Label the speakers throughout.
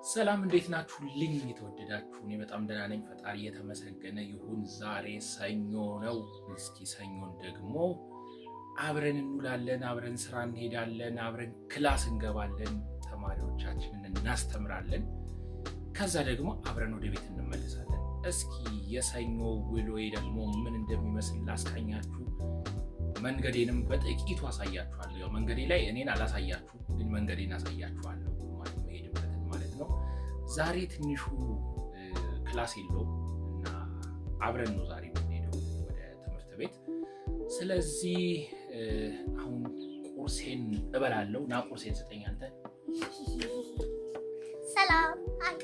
Speaker 1: ሰላም፣ እንዴት ናችሁልኝ? የተወደዳችሁ፣ እኔ በጣም ደህና ነኝ። ፈጣሪ የተመሰገነ ይሁን። ዛሬ ሰኞ ነው። እስኪ ሰኞን ደግሞ አብረን እንውላለን፣ አብረን ስራ እንሄዳለን፣ አብረን class እንገባለን፣ ተማሪዎቻችንን እናስተምራለን። ከዛ ደግሞ አብረን ወደ ቤት እንመለሳለን። እስኪ የሰኞ ውሎዬ ደግሞ ምን እንደሚመስል ላስቃኛችሁ። መንገዴንም በጥቂቱ አሳያችኋለሁ። ያው መንገዴ ላይ እኔን አላሳያችሁ፣ ግን መንገዴን አሳያችኋለሁ ማለት የምሄድበትን ማለት ነው። ዛሬ ትንሹ class የለውም እና አብረን ነው ዛሬ የምንሄደው ወደ ትምህርት ቤት። ስለዚህ አሁን ቁርሴን እበላለሁ። ና ቁርሴን ስጠኝ አንተ።
Speaker 2: ሰላም፣ hi።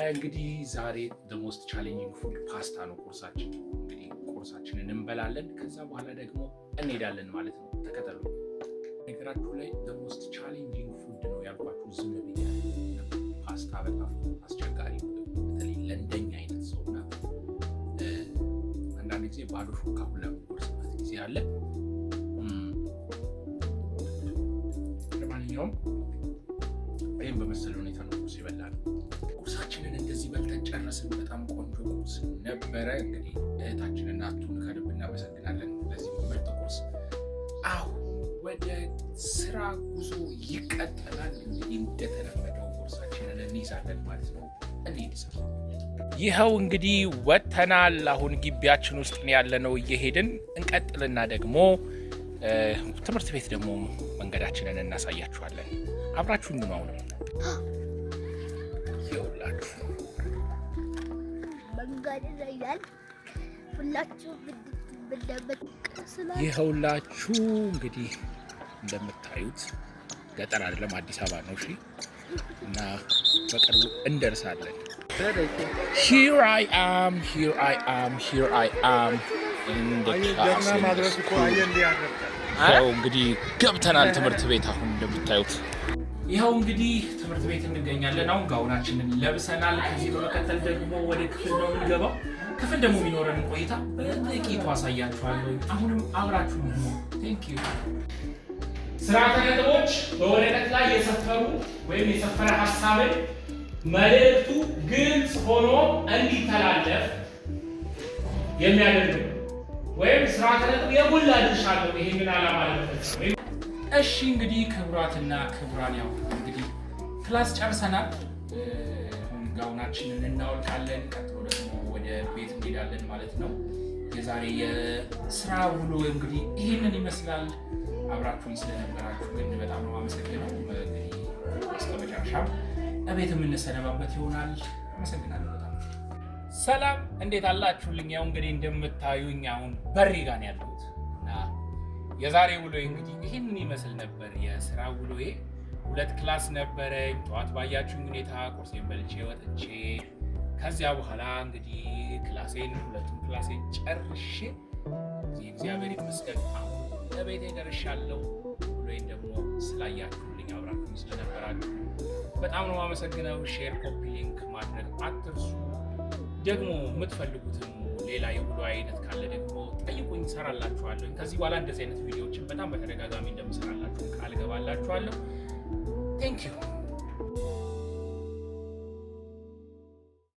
Speaker 1: እንግዲህ ዛሬ the most challenging food ፓስታ ነው ቁርሳችን። እንግዲህ ቁርሳችንን እንበላለን፣ ከዛ በኋላ ደግሞ እንሄዳለን ማለት ነው። ተከተሉ። ነገራችሁ ላይ the most challenging food ነው ያልኳችሁ ዝም ብዬ። ፓስታ በጣም አስቸጋሪ ነው፣ በተለይ ለእንደኛ አይነት ሰው እና አንዳንድ ጊዜ ባዶ ሹካ ሁላ የምንጎርስበት ጊዜ አለ። ለማንኛውም ይህም በመሰለ ሁኔታ ነው ቁርስ የበላነው። ቁርሳችንን እንደዚህ በልተን ጨረስን። በጣም ቆንጆ ቁርስ ነበረ። እንግዲህ እህታችንን እናቱን ከልብ እናመሰግናለን ለዚህ ምርጥ ቁርስ። አሁን ወደ ስራ ጉዞ ይቀጠላል። እንግዲህ እንደተለመደው ቁርሳችንን እንይዛለን ማለት ነው። እንሂድ ስራ። ይኸው እንግዲህ ወጥተናል። አሁን ግቢያችን ውስጥ ነው ያለነው። እየሄድን እንቀጥልና ደግሞ ትምህርት ቤት ደግሞ መንገዳችንን እናሳያችኋለን። አብራችሁኝ ነው። አሁንም ይኸውላችሁ
Speaker 2: መንገድ ላይ ያል ሁላችሁ ብንደበት ስላለ
Speaker 1: ይኸውላችሁ እንግዲህ እንደምታዩት ገጠር አይደለም፣ አዲስ አበባ ነው። እሺ፣ እና በቅርቡ እንደርሳለን። Here I am, here I am, here I am in the class, in the school. ይኸው እንግዲህ ገብተናል ትምህርት ቤት። አሁን እንደምታዩት ይኸው እንግዲህ ትምህርት ቤት እንገኛለን። አሁን ጋውናችንን ለብሰናል። ከዚህ በመቀጠል ደግሞ ወደ ክፍል ነው የምንገባው። ክፍል ደግሞ የሚኖረንን ቆይታ በጥቂቱ አሳያችኋለሁ። አሁንም አብራችሁ ሁኑ። Thank you። ስርዓተ ነጥቦች በወረቀት ላይ የሰፈሩ ወይም የሰፈረ ሀሳብን መልእክቱ ግልጽ ሆኖ እንዲተላለፍ የሚያደርግ ነው። ወይም ስርዓተ ነጥብ የጎላ ድርሻ አለው ይሄንን ዓላማ ለመፈጸም። እሺ፣ እንግዲህ ክቡራትና ክቡራን፣ ያው እንግዲህ class ጨርሰናል። አሁን ጋውናችንን እናወልቃለን። ቀጥሎ ደግሞ ወደ ቤት እንሄዳለን ማለት ነው። የዛሬ የስራ ውሎ እንግዲህ ይህንን ይመስላል። አብራችሁኝ ስለነበራችሁ ግን በጣም ነው የማመሰግነው። እንግዲህ እስከ መጨረሻ እቤት የምንሰነባበት ይሆናል። አመሰግናለሁ በጣም። ሰላም፣ እንዴት አላችሁልኝ? ያው እንግዲህ እንደምታዩኝ አሁን በሬ ጋር ነው ያለሁት እና የዛሬ ውሎዬ እንግዲህ ይህንን ይመስል ነበር። የስራ ውሎዬ ሁለት class ነበረኝ። ጠዋት ባያችሁኝ ሁኔታ ቁርሴን በልቼ ወጥቼ ከዚያ በኋላ እንግዲህ class ኤን፣ ሁለቱም class ኤን ጨርሼ እግዚአብሔር ይመስገን አሁን ለቤቴ ደርሻለሁ። ውሎዬን ደግሞ ስላያችሁልኝ፣ አብራችሁ ስለነበራችሁ በጣም ነው የማመሰግነው። Share፣ copy link ማድረግ አትርሱ። ደግሞ የምትፈልጉትም ሌላ የውሎ አይነት ካለ ደግሞ ጠይቁኝ፣ እሰራላችኋለሁ። ከዚህ በኋላ እንደዚህ አይነት ቪዲዮዎችን በጣም በተደጋጋሚ እንደምሰራላችሁ ቃል እገባላችኋለሁ። Thank you.